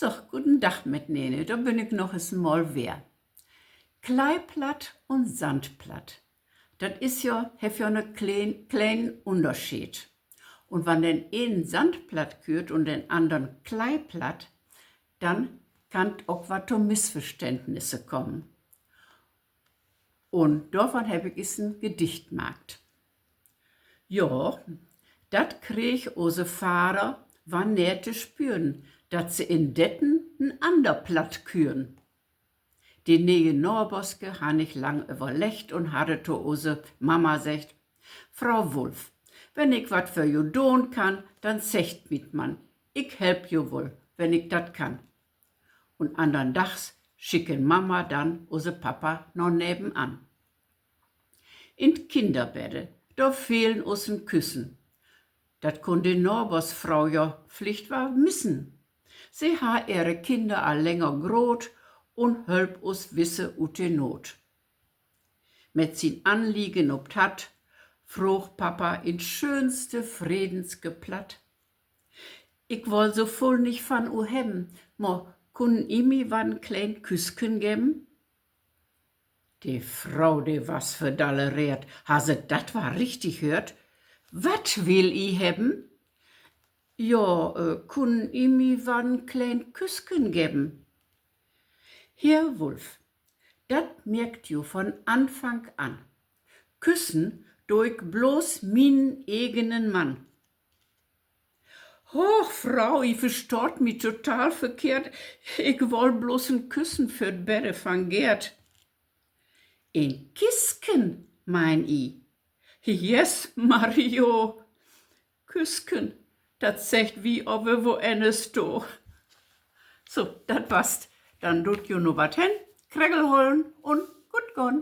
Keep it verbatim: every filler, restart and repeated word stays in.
Doch, guden Dag mitnene, dor bün ik noch es mal weer. Kleiplatt un Sandplatt, dat is ja, hett ja 'n kleen, kleinen Ünnerscheed. Un wann den enen Sandplatt küert un den annern Kleiplatt, denn kann 't ok wat to Missverständnisse kamen. Un dorvan hebb ik is en Gedicht maakt. Ja, dat kreeg use Vader wannehr to spüren, dat se in Detten en anner Platt küren. De ne'e Naberske harr nich lang överleggt un harr to use Mama seggt: Frau Wulf, wenn ik wat för jo doon kann, denn seggt mi 't man. Ik help jo woll, wenn ik dat kann. Un annern Dags schicken Mama dann use Papa na nevenan. In 't Kinnerbedde, dor fehlen us en Küssen. Dat kunn de Nabersfrau ja villicht wall missen. Se harr ehre Kinner al länger groot un hölp us wisse ut de Noot. Mit sien Anliegen op 't Hart froog Papa in 't schöönste Fredenske Platt: Ik woll so vull nich van u hebben, man kunn I mi wann en kleen Küssken geven? De Frau, de was verdallereert. Harr se dat wall richtig höört? Wat will I hebben? Ja, äh, kunn I mi wann en kleen Küssken geven? Heer Wulf, dat merkt jo von Anfang an: Küssen do ik blots mienen egenen Mann. Och, Frau, I verstaht mi total verkehrt. Ik woll blots en Küssen för 't Bedde van Gerd. En Kissken, mein I? Jes, Mario. Küssken, dat seggt wi aver woanners to. So, dat was 't. Denn doot jo nu wat hen, Kregel hollen un goot gahn.